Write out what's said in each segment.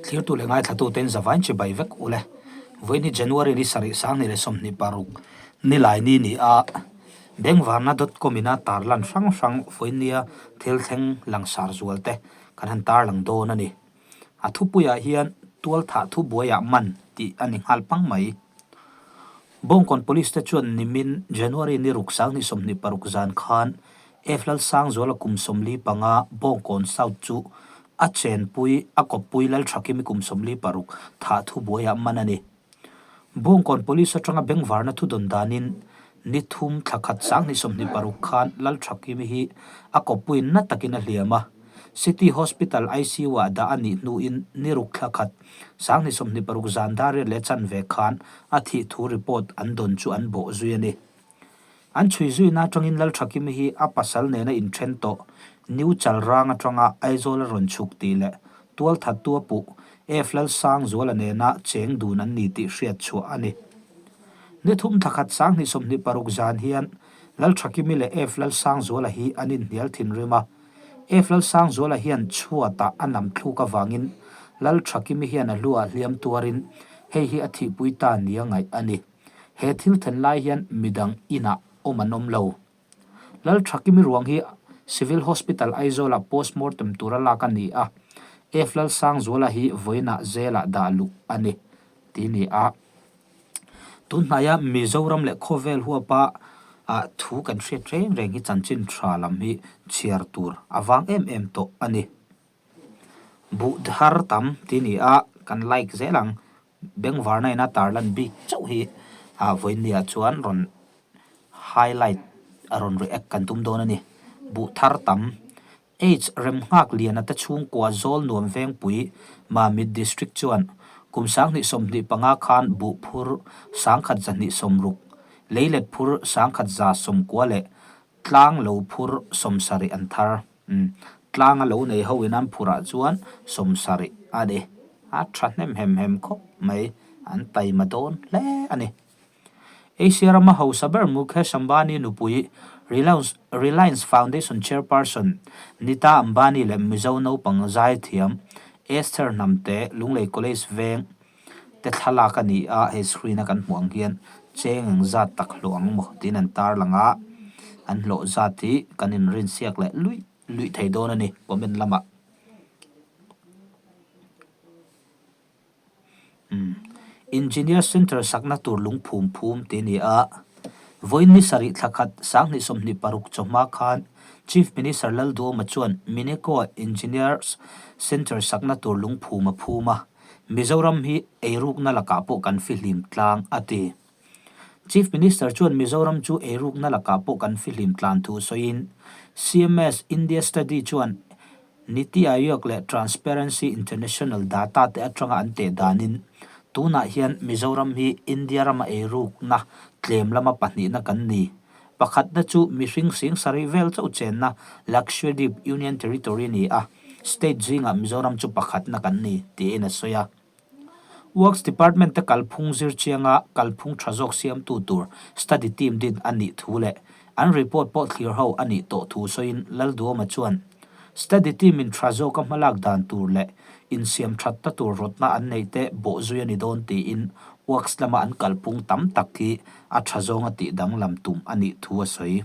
Thlirtu leh ngaithlatuten zavain chi bai vek ule. Vawiin hi January ni sarih 2026 nilai ni ni a Bengvarna dot com ina tarlan hrang hrang vawiin nia thil thleng langsar zual te kan han tarlang dawn a ni. A thupuiah hian tualthah thubuaiah man tih a ni nghal pang mai. Bawngkawn Police te chuan nimin January ni ruk 2026 zan khan F Lalsangzuala kum 45 Bawngkawn South chu a chenpui a kawppui Lalthakimi kum 46 thah thubuaiah man a ni. Bawngkawn Police atanga bengvarna thudawn danin ni thum thla khat 2026 khan Lalthakimi hi a kawppuiin na takin a hliam a, City Hospital ICU-ah dah a nih hnuin ni ruk thla khat 2026 zan dariat leh chanve khan a thih thu report an dawn chu an bawh zui a ni. An chhui zuina atangin Lalthakimi hi a pasal nena inthen tawh New Chalrang atanga Aizawl a rawn chhuk tih leh tualthattu a puh F Lalsangzuala nena cheng dun an ni tih hriat chhuah a ni. Ni thum thla khat 2026 zan hian Lalthakimi leh F Lalsangzuala hi an inhnial thinrim a, F Lalsangzuala hian chhuatah a nam thluk avangin Lalthakimi hian a hluah hliam tuarin hei hi a thihpui ta nia ngaih a ni. He thil then lai hian midang inah awm an awm lo. Lalthakimi ruang hi Civil Hospital Aizawlah postmortem tura lak a ni a, F Lalsangzuala hi vawiinah zelah dah luh a ni, ti ni a. Tunhnaia Mizoram leh khawvel huapa thu kan hriat reng reng hi chanchin tha lam hi chhiar tur a vang em em tawh a ni. Buh thar tam ti ni a, kan like zel ang. Bengvarna ina tarlan bik chauh hi vawiinniah chuan rawn highlight a rawn react kan tum dawn a ni. Buh thar tam H Remnghak Liana te chhungkua Zawl Nuam Vengpui Mamit District chuan kum 2025 khan buh phur 1160, leilet phur 1190 leh tlang lo phur 70 an thar. Tlanga lo nei ho in an phurah chuan 70 a ni. A tha hnem hem hem khawp mai, an taima dawn hle a ni. Asia rama hausa ber Mukesh Ambani nupui Reliance Foundation Chairperson Nita Ambani leh Mizo naupang zaithiam Esther Hnamte Lunglei College veng te thlalak a ni a, hei screen a kan hmuh ang hian cheng eng zat tak hlawh ang maw tiin an tarlang a, an hlawh zat hi kan inrinsiak leh luih luih thei dawn a ni comment lamah. Engineer Centre sakna tur lung phum phum tih a ni a, vawiin ni sarih thla khat 2026 chawhma khan Chief Minister Lalduhoma chuan Mineco-a Engineers Centre sakna tur lung phum a phum a, Mizoram hi eirukna lakah pawh kan fihlim tlang a ti. Chief Minister chuan Mizoram chu eirukna lakah pawh kan fihlim tlan thu sawiin CMS India Study chuan Niti Aayog leh Transparency International data te atanga an teh danin tunah hian Mizoram hi India rama eirukna tlem lama pahnihna kan ni. Pakhatna chu mihring sing sarih vel chauh chenna Lakshadweep Union Territory ni a, state zingah Mizoram chu pakhatna kan ni, tiin a sawi a. Works Department te kalphung zir chianga kalphung tha zawk siamtu tur study team din a nih thu leh an report pawh thlir ho a nih tawh thu sawiin Lalduhoma chuan study team in tha zawka hmalak dan tur leh insiam thatna tur rawtna an neih te bawhzui a ni dawn tiin Works lama an kalphung tam tak hi a tha zawnga tih danglam tum a nih thu a sawi.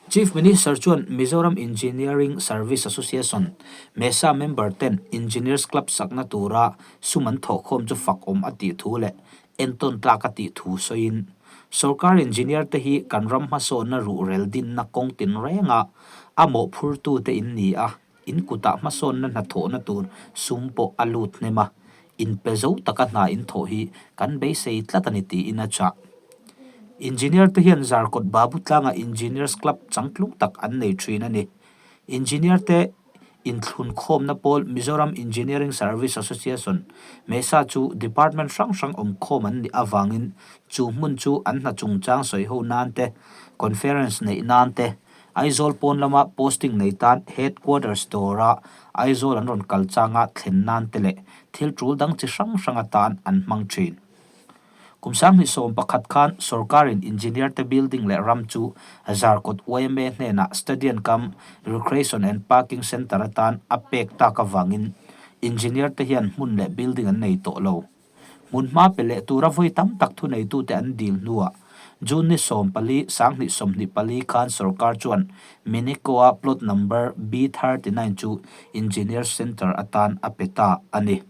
Chief Minister chuan Mizoram Engineering Service Association, MESA, member ten Engineers Club sakna tura sum an thawhkhawm chu fak awm a tih thu leh entawn tlak a tih thu sawiin, Sorkar engineer te hi kan ram hmasawnna ruhrel dinna kawng tinrenga a mawhphurtute in ni a. In kutah hmasawnna hnathawhna tur sum pawh a lut hnem a, inpe zo taka hna in thawh hi kan beisei tlat a ni tiin a chah. Engineer te hian Zarkawt Babu tlangah Engineers Club changtlung tak an nei thin a ni. Engineer te inthlunkhawmna pawl Mizoram Engineering Service Association, MESA, chu department hrang hrang awmkhawm an nih avangin chu hmun chu an hna chungchang sawiho nan te, conference neih nan te, Aizawl pawn lama posting nei tan Headquarters dawra Aizawl an rawn kal changa thlen nan te leh thil tul dang chi hrang hrang atan an hmang thin. Kum 2011 khan sorkarin engineer te building leh ram chu Zarkawt yma hnenah Stadium cum Recreation and Parking Centre atan a pek tak avangin. Engineer te hian hmun leh building an nei tawh lo. Hmunhma pe leh tura vawi tam tak thuneitute an dil hnuah June ni 14, 2024 khan sorkar chuan Minico-a plot number B39 chu Engineer Centre atan a pe ta a ni.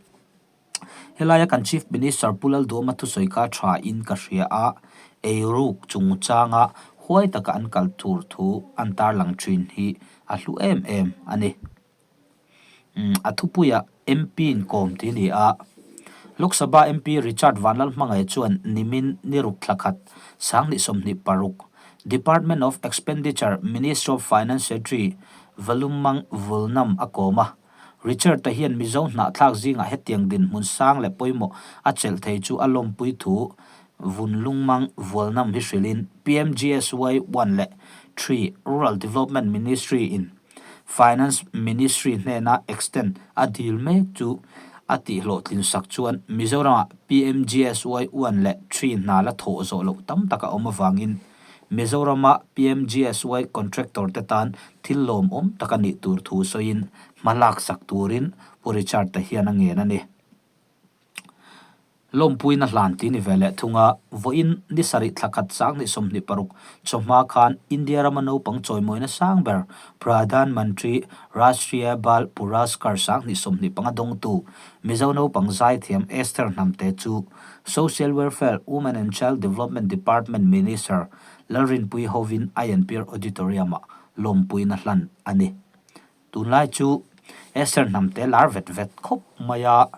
Helaia kan Chief Minister Pu Lalduhawma thusawi kha tha in ka hria a, eiruk chungchanga huai taka an kal tur thu an tarlang thin hi a hlu em em a ni. A thupuiah MP in kawm tih a ni a, Lok Sabha MP Richard Vanlalhmangaih chuan nimin ni ruk thla khat 2026 Department of Expenditure Ministry of Finance Secretary Valummang Vulnam a kawm a, Richard-a hian Mizo hnahthlak zingah hetiang dinhmun sang leh pawimawh a chelh thei chu a lawmpui thu Vunlungmang Vualnam hi hrilhin PMGSY one leh three Rural Development Ministry in Finance Ministry hnena extend a dil mek chu a tihhlawhtlin sak chuan Mizoramah PMGSY one leh three hna la thawh zawh loh tam tak a awm avangin Mizorama PMGSY contractor te tan thil lawmawm tak a nih tur thu sawiin hma lak sak turin Pu Richard-a hian a ngen a ni. Lawmpuina hlan tih ni ve leh thung a, vawiin ni sarih thla khat 2026 chawhma khan India rama naupang chawimawina sang ber Pradhan Mantri Rashtriya Bal Puraskar 2025 dawngtu Mizo naupang zaithiam Esther Hnamte chu Social Welfare, Women and Child Development Department Minister Lalrinpuii hovin Ayanpir Auditorium-ah lawmpuina hlan a ni. Tunlai chu Esther Hnamte lar vet vet khawp mai a,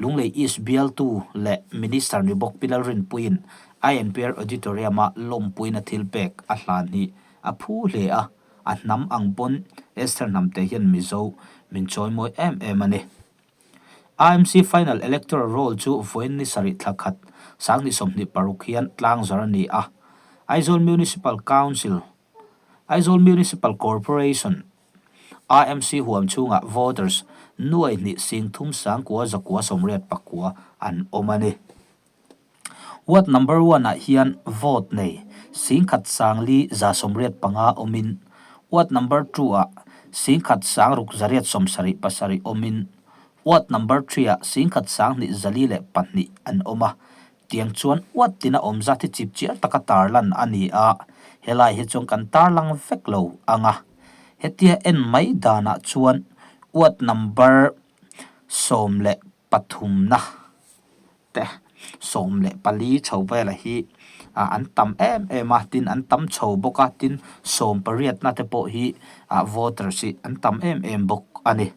Lunglei East bialtu leh Minister ni bawk Pi Lalrinpuiin INPR Auditorium-a lawmpuina thilpek a hlan hi a phu hle a, a hnam ang pawn Esther Hnamte hian Mizo min chawimawi em em a ni. AMC Final Electoral Roll chu vawiin ni sarih thla khat 2026 hian tlangzar a ni a, Aizawl Municipal Council Aizawl Municipal Corporation, AMC huam chhungah voters nuai hnih sing thum sangkua zakua sawmriat pakua an awm a ni. Ward number one ah hian vote nei singkhat sangli za 85 awmin, ward number two ah singkhat sangruk zariat 77 awmin, ward number three ah singkhat sanghnih 402 an awm a. Tiang chuan uat tina awm zat hi chip chiar taka tarlan a ni a, helai hi chuan kan tarlang vek lo ang a. Hetia en mai danah chuan uat number 13 na te 14 chho vela hi an tam em em a, tin an tam chho bawk a, tin 18 na te pawh hi voters hi an tam em em bawk a ni.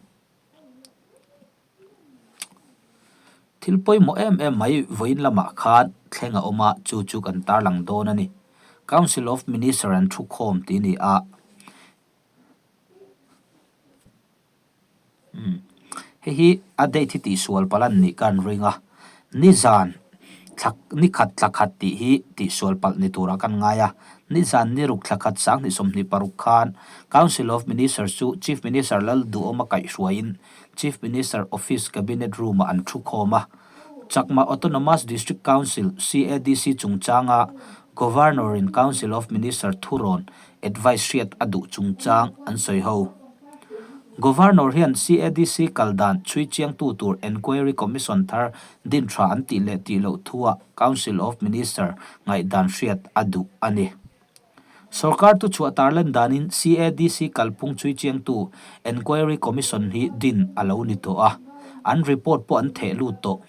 Thil pawimawh em em mai vawiin lamah khan thleng a awm a, chu chu kan tarlang dawn a ni. Council of Minister an thu khawm tih a ni a. Umm hei hi a date hi tihsual palh an nih ka an ring a, nizan thla ni khat thla khat tih hi tihsual palh ni turah kan ngai a, nizan ni ruk thla khat 2026 khan Council of Ministers chu Chief Minister Lalduhawma kaihhruaiin Chief Minister Office Cabinet Room-ah an thu khawm a. Chakma Autonomous District Council, CADC, chungchanga Governor-in Council of Minister thurawn, advice, hriat a duh chungchang an sawi ho. Governor hian CADC kal dan chhui chiangtu tur Enquiry Commission thar din tha an tih leh tih loh thuah Council of Minister ngaihdan hriat a duh a ni. Sorkar tu chhuah tarlan danin CADC kalphung chhui chiangtu Enquiry Commission hi din a lo ni tawh a, an report pawh an theh lut tawh.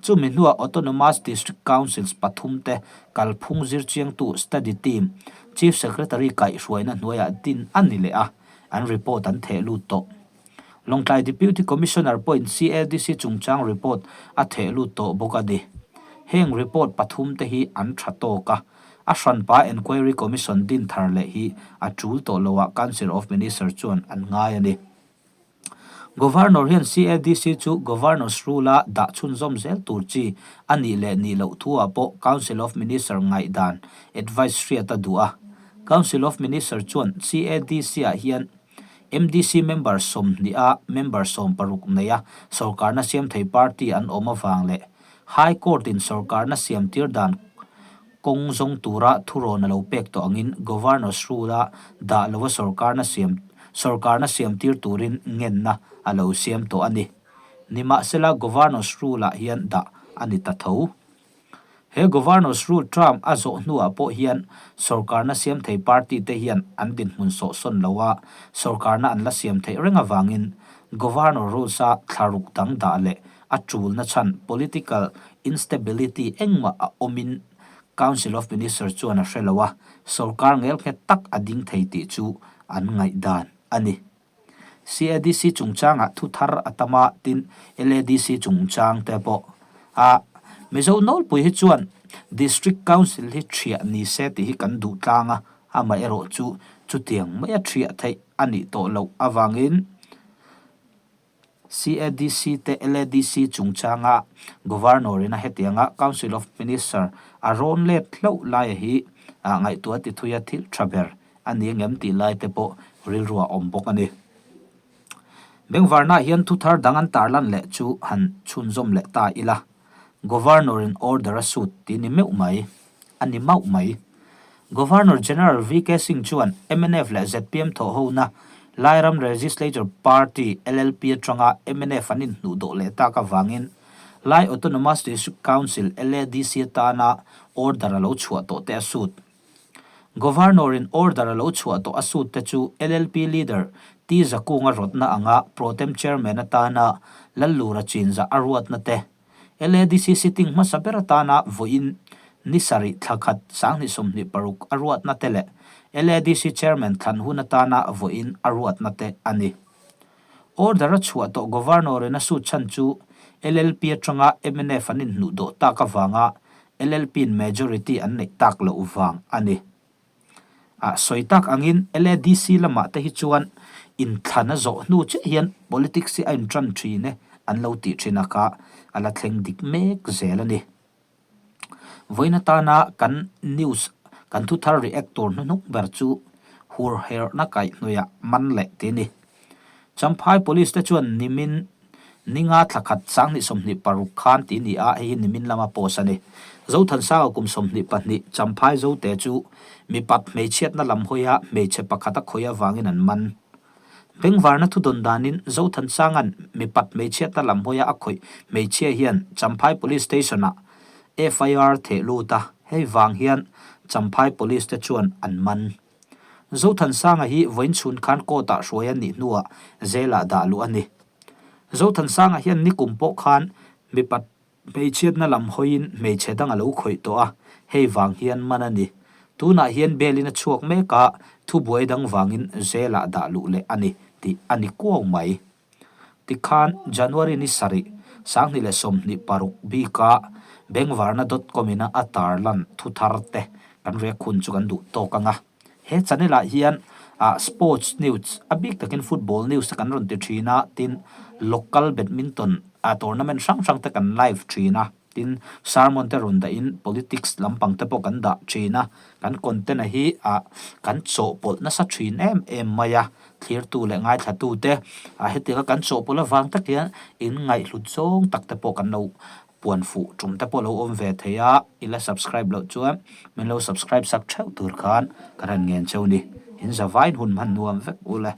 Chumi hnuah Autonomous District Councils pathum te kalphung zir chiangtu Study Team, Chief Secretary kaihhruaina hnuaiah din a ni leh a, an report an theh lut tawh. Lawngtlai Deputy Commissioner pawhin CADC chungchang report a theh lut tawh bawk a ni. Heng report pathum te hi an tha tawk a, a hranpa Enquiry Commission din thar leh hi a tul tawh loah Council of Ministers chuan an ngai a ni. Governor hian CADC chu Governor's Rule-a dah chhunzawm zel tur chi a nih leh nih loh thuah pawh Council of Minister ngaihdan, advice, hriat a duh a. Council of Minister chuan CADC-ah hian MDC member 20 a member 16 neia sorkarna siam thei party an awm avang leh High Court in sorkarna siam tir dan kawng zawng tura thurawn a lo pek tawh angin Governor's Rule a dah lova sorkarna siam sorkarna siam tir turin ngenna a lo siam tawh a ni. Nimahsela Governor's Rule-ah hian dah a ni ta tho. He Governor's Rule term a zawh hnuah pawh hian sorkarna siam thei party te hian an dinhmun sawhsawn lo a, sorkarna an la siam theih reng avangin Governor Rules-a thlaruk dang dah leh a tulna chhan political instability engmah a awmin Council of Ministers chuan a hre lo a, sorkar ngelnghet tak a ding thei tih chu an ngaihdan a ni. CADC chungchangah thu thar a tam a, tin LADC chungchang te pawh a Mizo nawlpui hi chuan District Council hi thiah ni se tih hi kan duh tlang a, amaherawh chu chutiang maia thiah theih a nih tawh loh avangin CADC te LADC chungchanga Governor in a hetianga Council of Minister a rawn let hlauh laia hi ngaihtuah ti thui a thil tha ber a ni angem tih lai te pawh rilru a awm bawk a ni. Bengvarna hian thuthar dang an tarlan leh chu han chhunzawm leh ta ila, Governor in order a sut tih ni meuh mai, a ni mauh mai. Governor General VK Singh chuan mnf leh zpm thawhhona Lairam Legislature Party, LLP, atanga mnf an inhnuhdawh leh tak avangin Lai Autonomous District Council, LADC, atana order a lo chhuah tawh te a sut. Governor in order a lo chhuah tawh a sut te chu LLP leader T Zakunga rawtna anga Protem Chairman atana Lallura chinzah a ruatna te, LADC sitting hmasa ber atana vawiin ni sarih thla khat 2026 a ruatna te leh LADC Chairman thlan hun atana vawiin a ruatna te a ni. Order a chhuah tawh Governor in a sut chhan chu LLP atanga mnf an inhnuh dawh tak avanga LLP in majority an neih tak loh vang a ni. A sawi tak angin LADC lamah te hi chuan inthlan a zawh hnu chiah hian politics hi a intan thin e an lo tih thin a kha a la thleng dik mek zel a ni. Vawiin atana kan news kan thuthar react tur hnuhnuk ber chu hur herhna kaihhnawih ah man leh tih a ni. Champhai Police te chuan nimin ninga thla khat 2026 khan tih a ni a, hei hi nimin lama post a ni. Zothansanga kum 22 Champhai Zote chu mipat hmeichhiatna lam hawia hmeichhe pakhat a khawih avangin an man. Bengvarna thudawn danin Zothansanga'n mipat hmeichhiatna lam hawia a khawih hmeichhia hian Champhai Police Station-ah FIR theh lut a, hei vang hian Champhai Police te chuan an man. Zothansanga hi vawiin chhun khan court-ah hruai a nih hnuah jail-ah dah luh a ni. Zothansanga hian nikum pawh khan mipat Hmeichhiatna lam hawiin hmeichhe dang a lo khawih tawh a, hei vang hian man a ni. Tunah hian bail-in a chhuak mek a, thubuai dang vangin jail-ah dah luh leh a ni tih a ni kuau mai. Tikhan January ni sarih, 2026 bika Bengvarna dot com ina a tarlan thuthar te kan riak hun chu kan duh tawk ang a. He channel ah hian ah sports news a bik takin football news te kan rawn ti thin a, tin local badminton ah tournament hrang hrang te kan live thin a, tin sermon te rawn dah in politics lampang te pawh kan dah thin a, kan content a hi ah kan chawhpawlh nasa thin em em mai a, thlirtu leh ngaithlatu te ah hetianga kan chawhpawlh avang tak hian in ngaihhlut zawng tak te pawh kan lo Puan fuh tum te pawh lo awm ve thei a, i la subscribe loh chuan min lo subscribe sak theuh tur khan ka han ngen cheu ni. In zavain hun hman nuam vek u le.